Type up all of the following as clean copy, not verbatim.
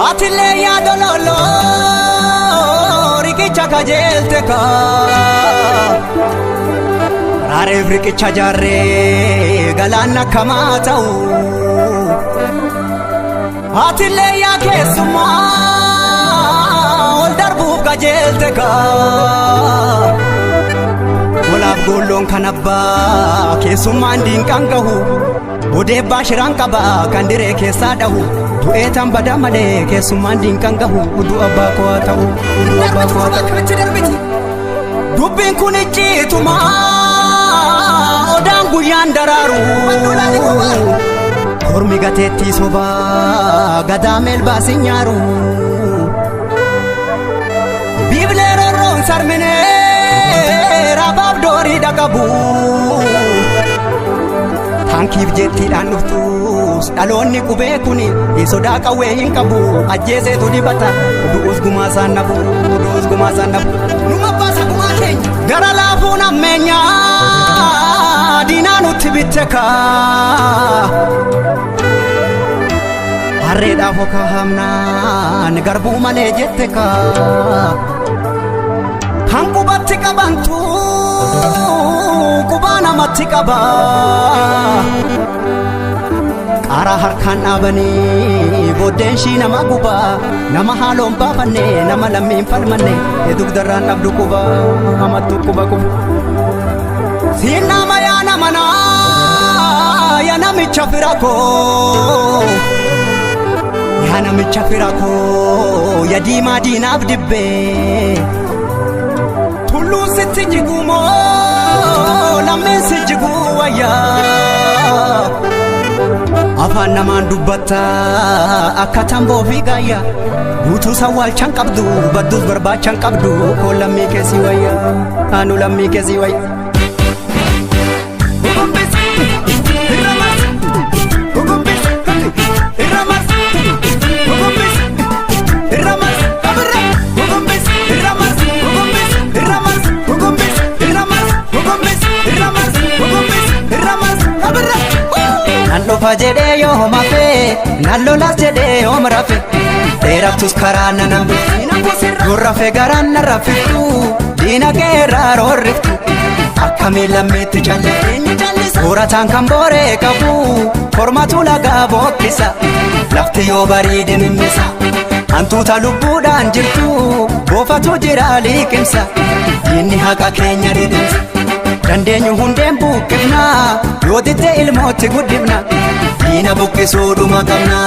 Atillee yaada loloo riqicha kajeelte kaa. Raareef riqicha jaarree galaanni akkamaa ta'u. Atillee yaa keessummaa ol darbuuf kajeelte kaa. Golaaf goolloon kan abbaa keessummaan diinqaan gahu. Odeebbaa shiraan qaba kan diree keessaa dhahu. Du'ee tan bada malee keessummaan diinqaan gahu. Udu abbaa koo haa ta'u. Udu abbaa koo haa ta'u. Dubbiin kun icciituma odaan guyyaan daraaru. Kormi gateettii sobaa gadaa meelbaas hin nyaaru. Biiblee rorroon sarminee raabaaf doorii dhaqabu. Taankiif jettiidhaan dhuftus dhaloonni qubee kuni sodaa qawwee hin qabu ajjeeseetu dibata du'us gumaa isaan nabu du'us gumaa isaan nabu. Numa baasa gumaa keenya gara laafuun ammeenyaa diinaa nutti bitte kaa. Harreedhaaf okaa hamnaan garbuu malee jette kaa. Kan qubatti qabantu qubaa namatti qaba. Qaaraa harkaan dhaabanii booddeen ishii nama guba. Nama haaloon baafanne nama lammiin falmanne dugdarraan dhabdu quba hamattu quba quba. Siin nama yaa nama naa yaa namicha fira koo. Yaa namicha fira koo yaa diimaa diinaaf dibbee. Tulluun sitti jiguu moo lammiin si jiguu wayyaa. Afaan namaan dubbatta akka tamboo fi gaayya. Guutuu sawwaalchan qabdu badduus barbaachan qabdu koo lammii keessi wayya. Anu lammii keessi wayya. Nan dhufa jedhee yoo hafee, nan lolas jedhee yoom rafe, dheerattus karaa nan hambiftu, yoo rafe garaan na raffiftu, diina keerraa roorriftu, akkamiin lammiitti calliftu, soorataan kan booree qabu, kormatu lagaa bookkisa, lafti yoo bariide mimmisa, hantuuta lubbuudhaan jirtu, boofatu jira liqimsa, diinni haqa keenya dhidhimsa. Dandeenyu hundeen buqqifna yoo didde ilmootti guddifna diina buqqisuu dhuma qabna.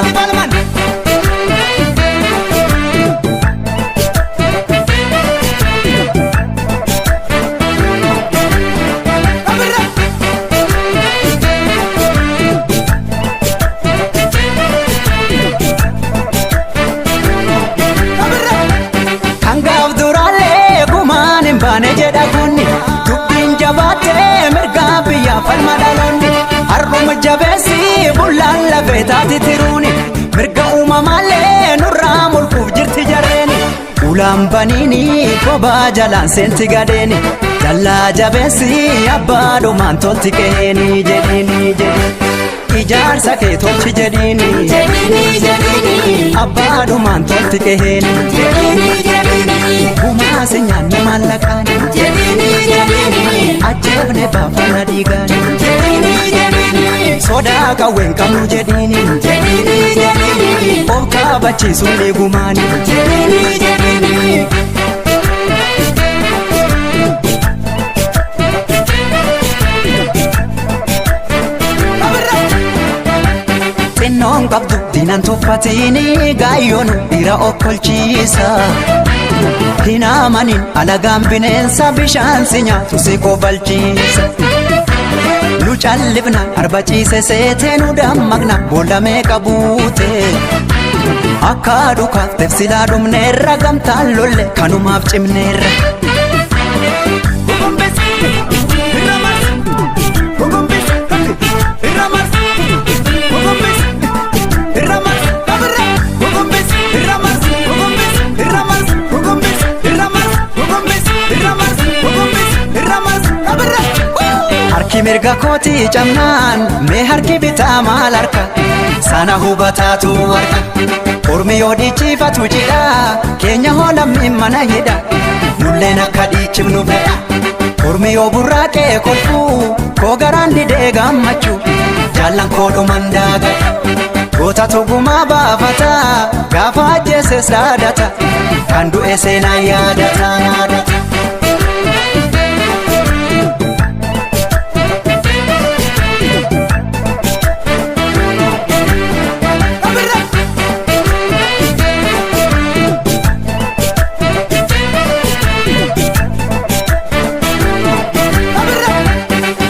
Kan gaaf duraallee gumaan hin baane jedha kunni dubbiin jabaattee mirgaa biyyaa falma dhaloonni har'uma jabeessi bullaan lafee taati tiruuni mirga uumamaallee nurraa mulquuf jirti jarreeni ulaan baniini kophaa jalaan seenti gadeeni dallaa jabeessi abbaa dhumaan tolti qeeni jedhiini jedhiini. Ijaarsa kee tolchi jedhiini abbaa dhumaan tolti qeeni gumaa si nyaanne maallaqaani ajjeefne baafana dhiigaani sodaa qawween qabnu jedhiini of kaabachiisuun dhiigumaani. Xinnoon qabdu diinan tuffatini gaayyoon dhiira okkolchiisa. Hin amanin alagaan bineensa bishaan si nyaatu si kobalchiisa. Nu callifna arba ciise seetee nu dammaqna boolla meeqa buute. Akka dhukaaf silaa dhumneerra gamtaan lolle kanumaaf cimneerra. Mirga kootii cabnaan mee harki bitaa maal harka sana hubataatu harka. Ormi yoo dhiichifatu jidha keenya hoo lammiin mana hidha nulleen akka dhiichifnu fedha. Ormi yoo burraaqee kolfuu koo garaan didee gammachuu jaallan koo dhuman daagadha. Goota tugumaa baafata gaafa ajjeeses dhaadata kan du'e seenaa yaadata yaadata.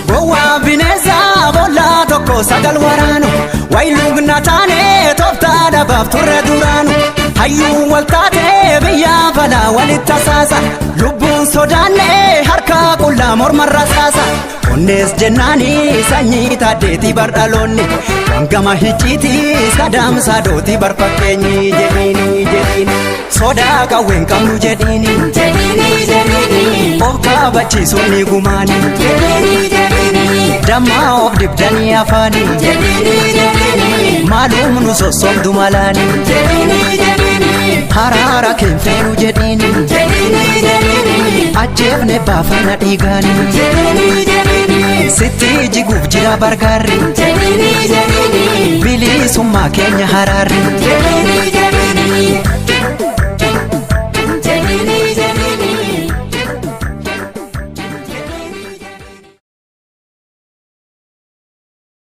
Gowwaa bineensa boollaa tokko sagal waraanu wayiluugna taane tooftaa dhabaaf turre duraanu hayyuu wal taate biyya falaa walitti tasaasa lubbuun sodaanne harka qullaa mormarra saasa onnees jennaani sanyii taaddeetii bardhaloonni wangama hicciitii sadaamsaa dootii barfakkeenyi jedhiini jedhiini sodaa qawween qabnu jedhiini Jedhini jedhini of kabachiisuun ni gumaani. jedhini jedhini Dammaa of dibdanii afaanii jedhini jedhini maalum nu sossobdu malaanii jedhini jedhini haraara keenfeenu jedhiini jedhini jedhini ajjeefne baafana dhiigaanii jedhini jedhini sitti jiguuf jira bargaarri jedhini jedhini bilisummaa keenya haraarri. jedhini.